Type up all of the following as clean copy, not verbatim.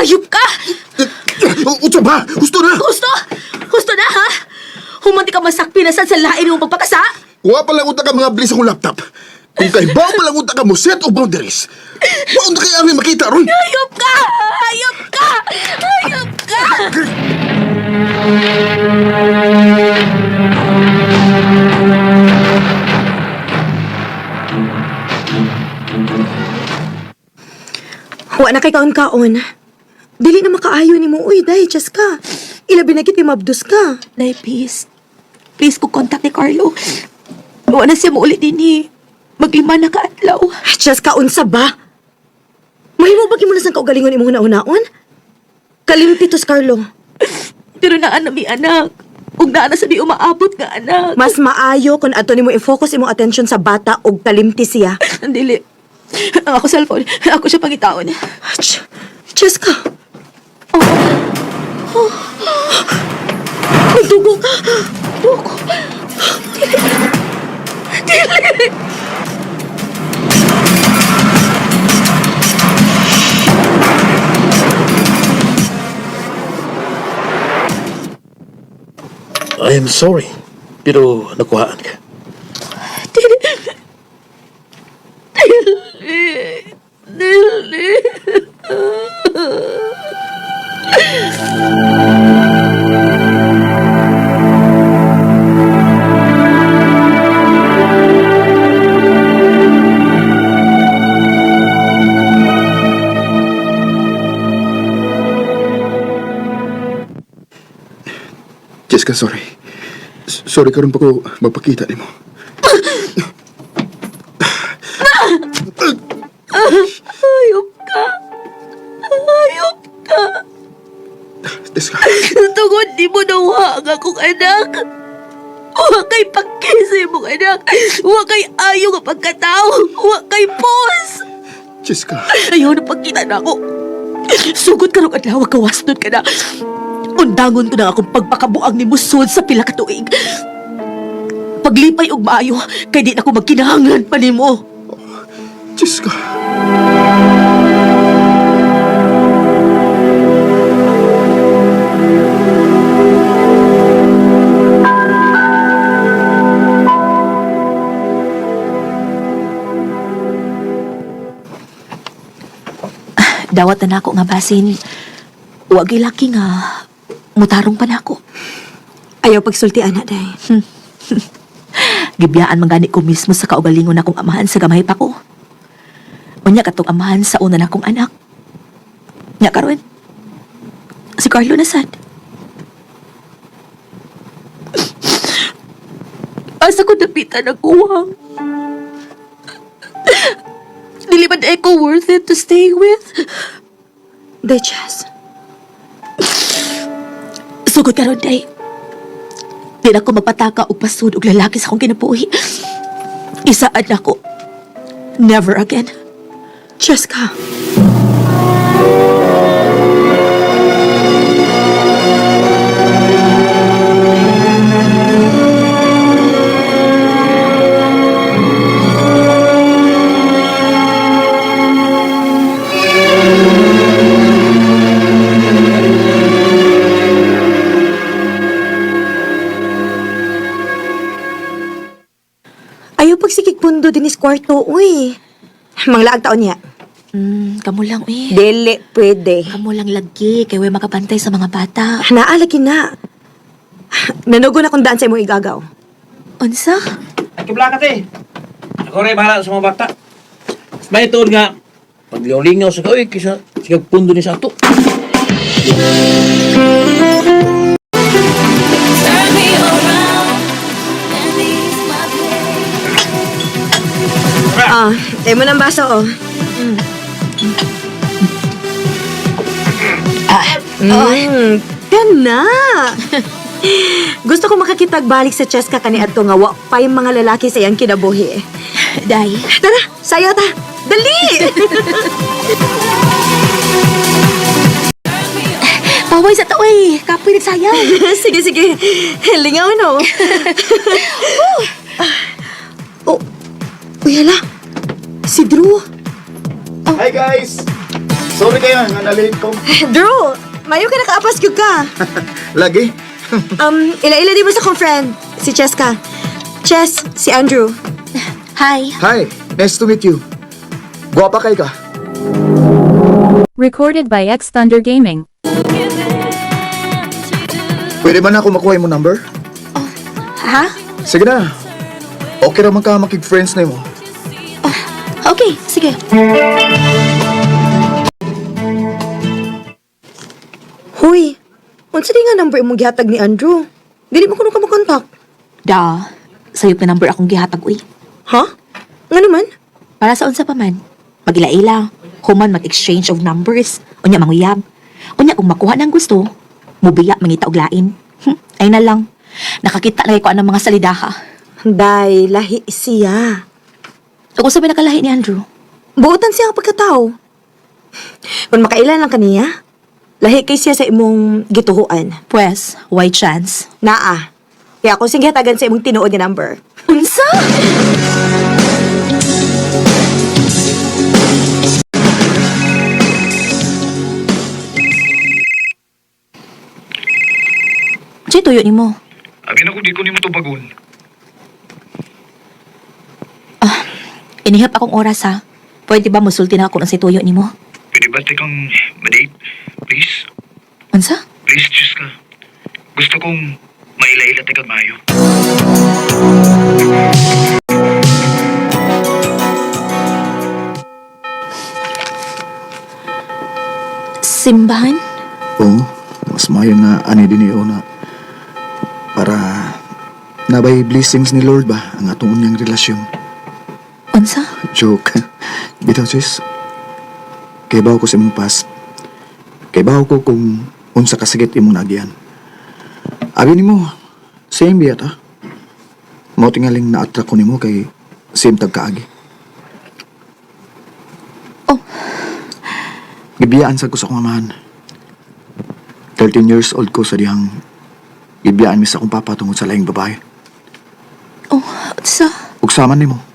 Hayop ka! Unsa ba? Gusto na! Gusto! Gusto na, ha? Humanti ka masakpi na sa lain mo pagpakasa? Wa pa lang unta ka mga bilis akong laptop. Kung kay ba pa lang unta ka mo set of boundaries. Wa unta kay ami makita ron. Hayop ka! Hayop ka! Hayop ka! Wa na kay kaon-kaon. Dili na makaayo ni mo. Uy, day, just ka. Ilabi na kit mabdus ka. Day, please. Please ko contact ni Carlo. Wala na siya maulit din eh. Maglima na ka adlaw. Just ka, unsa ba? Mahimo ba mo na sang kaugalingon imong hunahunaon? Kalimti to si Carlo. Pero naa na mi anak. Ug naa na sa di umaabot nga anak. Mas maayo kung ato nimo i-focus imong attention sa bata og kalimti siya. Dili. Ang ako cellphone. Ako siya pangitaon. Just ka. Oh. Nagdugo ka. Dugo. Dili. Dili. I am sorry, pero nakuhaan ka. Dili. Dili. Dili. Jessica, sorry. Sorry karon pa ko magpakita nimo. Hayop ka. Hayop ka. Jessica, Tungod di mo nawa ang akong anak. Wa kay pagkisa imong anak. Wa kay ayo nga pagkatao. Wa kay pos. Jessica. Ayaw na pagkita na ako. Sugod ka adlaw, kawasnon ka na. Undangon ko na akong pagpakabuang ni Musod sa pila ka tuig. Paglipay og maayo, kay di na ko magkinahanglan pa nimo. Jessica. Dawat na nako nga basin. Wa laki nga mutarong pa nako. Ayaw pagsulti, ana, day. Gibiyaan man gani ko mismo sa kaugalingon akong amahan sa gamay pa ko. Unya katong amahan sa una nakong anak. Nya karon. Si Carlo na sad. Asa ko dapitan ang kuwang? Dili man ko worth it to stay with? Day, Jess. Sugod karon day. Di na ko magpataka og pasud og lalaki sa akong kinabuhi. Isaad na ko. Never again. Jessica. Ayaw pagsigig pundo din is kwarto, uy. Manglaag taon niya. Kamo lang eh. Dili, pwede. Kamo lang lagi kay way makabantay sa mga bata. Naalagi na. Nanugo na kung daan sa imong igagaw. Unsa? Ay, kibla ka, te. Ako rin, bahala sa mga bata. May tuod nga, paglingaw-lingaw sa kaoy, kisa sigag pundo ni sa ato. Ah, imo ng baso, oh. Kana. Gusto ko makakitag balik sa Cheska kani adto nga wa pa'y mga lalaki sa iyang kinabuhi. Day. Tara, sayo ta. Dali! Paway sa tao eh. Kapoy nagsayaw. Sige, sige. Lingaw no. Oh. Oh. Uy, hala. Si Drew. Hi guys! Sorry kayo nga na-late ko. Drew, mayo ka nakaapas gyud ka. Lagi. Ila-ila di mo sa kong friend, si Cheska. Ches, si Andrew. Hi. Hi, nice to meet you. Guwapa kay ka. Recorded by X Thunder Gaming. Pwede ba na ako makuha yung number? Ha? Sige na. Okay raman ka makig-friends na mo. Okay, sige. Huy, unsa di nga number imong gihatag ni Andrew? Dili mo kuno ka makontak. Da, sayop na number akong gihatag uy. Ha? Nga naman? Para sa unsa pa man. Magila-ila, human mag-exchange of numbers, unya manguyab. Unya kung makuha ng gusto, mubiya mangita og lain. Ay na lang. Nakakita na ko anang mga salidaha. Day, lahi siya. Ug unsa ba nakalahi ni Andrew? Buotan siya ang pagkatao. Kung makailan lang kaniya, lahi kay siya sa imong gituhuan. Pues, why chance? Naa. Kaya ako sing gihatagan sa imong tinuod nga number. Unsa? Jay, tuyo ni mo. Abi na ko di ko nimo tubagon. Inihap akong oras ha. Pwede ba musulti na ako ng si tuyo ni mo? Pwede ba tikang madate? Please? Unsa? Please, Jessica. Gusto kong maila-ila tikang mayo. Simbahan? Oo, mas maayo nga ani din iyo na para nabay blessings ni Lord ba ang atong unyang relasyon. Unsa? Joke. Bitaw sis. Kay bawo ko sa imong past. Kay bawo ko kung unsa kasakit imong nagian. Abi nimo, same biya ta. Mao tingaling na-attract ko nimo kay same tag kaagi. Oh. Gibiyaan sa ko sa akong amahan. 13 years old ko sa dihang gibiyaan mi sa akong papa tungod sa laing babae. Oh, unsa? Ug sama nimo.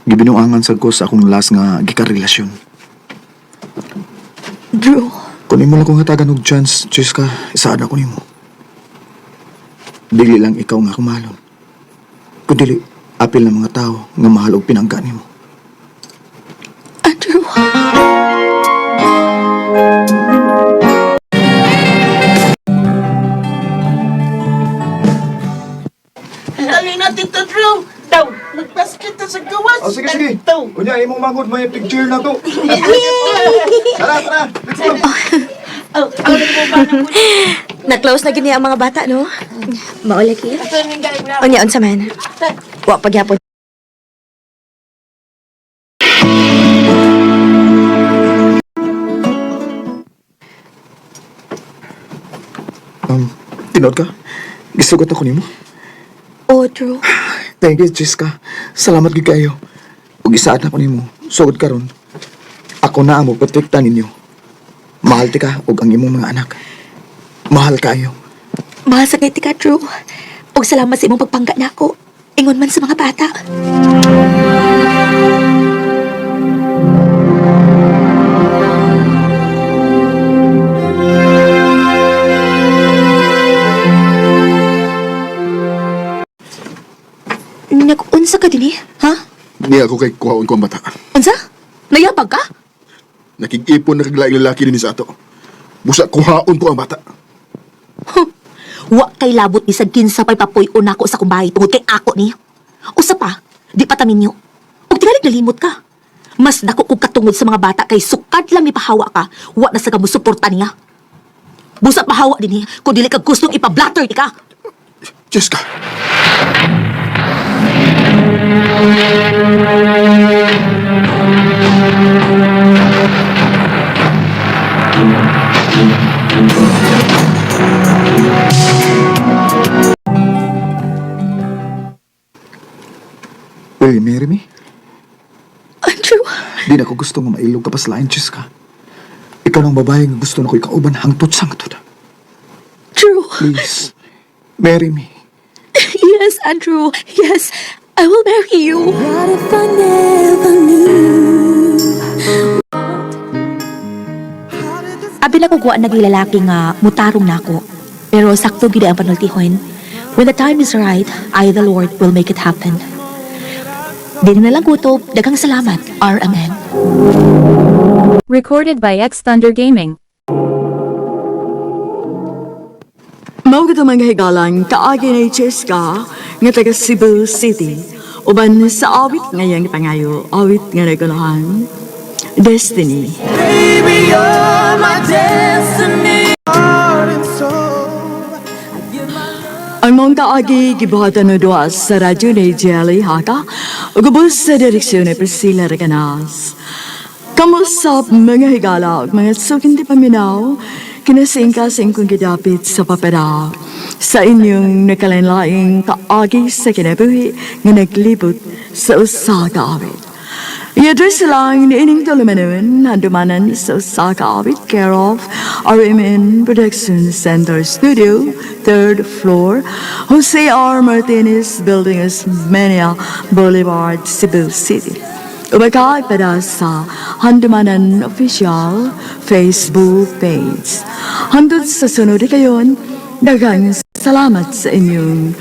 Gibinuangan sad ko sa akong last nga gikarelasyon. Drew. Kung imo lang kong hatagan og chance, Jessica, isaad ako nimo. Dili lang ikaw nga akong mahalon. Kun dili, apil ng mga tao nga mahal og pinangga nimo. Andrew. Dali natin to, Drew. Daw, magbasket ta sa gawas. Oh, sige, sige. Daw. Unya, imong mangod may picture na to. Tara, tara. Let's go. Oh, ano mo ba na mo? Na-close na gini ang mga bata, no? Maula kiya. Unya, unsa man. Wa pagyapon. Tinood ka? Gisugot ako nimo. Oh, Drew. Thank you, Jessica. Salamat gyud kayo. Ug isaad na ko nimo. Sugod karon. Ako na ang moprotekta ninyo. Mahal ti ka ug ang imong mga anak. Mahal kayo. Mahal sa kay tika, Drew. Og salamat sa imong pagpangga nako. Ingon man sa mga bata. Nag-unsa ka dinhi, ha? Niya ako kay kuhaon ko ang bata. Unsa? Nayapag ka? Nakig-ipon na kaglaing lalaki din sa ato. Busa kuhaon ko ang bata. Huh. Wa kay labot ni sa kinsa pa'y papuy-on nako sa kumbay tungod kay ako ni. Usa pa, di pa taminyo. Ug tingali nalimot ka. Mas dako kog katungod sa mga bata kay sukad lang ni pahawa ka, wa na sa ka musuporta niya. Busa pahawa dinhi kung dili ka gustong ipablatter di ka. Jessica! Will you marry me? Andrew, Di na ko gusto nga mailog ka pa sa lain, Jessica. Ikaw ng babae nga gusto na ko ikauban hangtod sa hangtod. Drew. Please, marry me. Yes, Andrew. Yes. I will marry you. What if I never knew? Abi na ko naging lalaki nga mutarong nako. Pero sakto gid ang panultihon. When the time is right, I, the Lord, will make it happen. Di na lang kutob, daghang salamat, RMN. Recorded by X Thunder Gaming. Mao gud ang mga higalang kaagi ni Cheska nga taga Cebu City. Uban sa awit ngayang pangayo, awit nga naguluhan, Destiny. Baby, you're my destiny. Ang mong kaagi gibuhatan no duha sa radyo ni Jelly Haka ug ubos sa direksyon ni Priscilla Reganas. Kamusap mga higala ug mga suking di paminaw, kinasingkasing kong gidapit sa papara sa inyong nakalain-laing kaagi sa kinabuhi nga naglibot sa usa ka awit. I-address lang ni ining tulumanon, handumanan sa usa ka awit, care of RMN Production Center Studio, third floor, Jose R. Martinez Building, Osmeña Boulevard, Cebu City. Ubaka para sa Handumanan Official Facebook page. Hangtod sa sunod kayon, daghang salamat sa inyong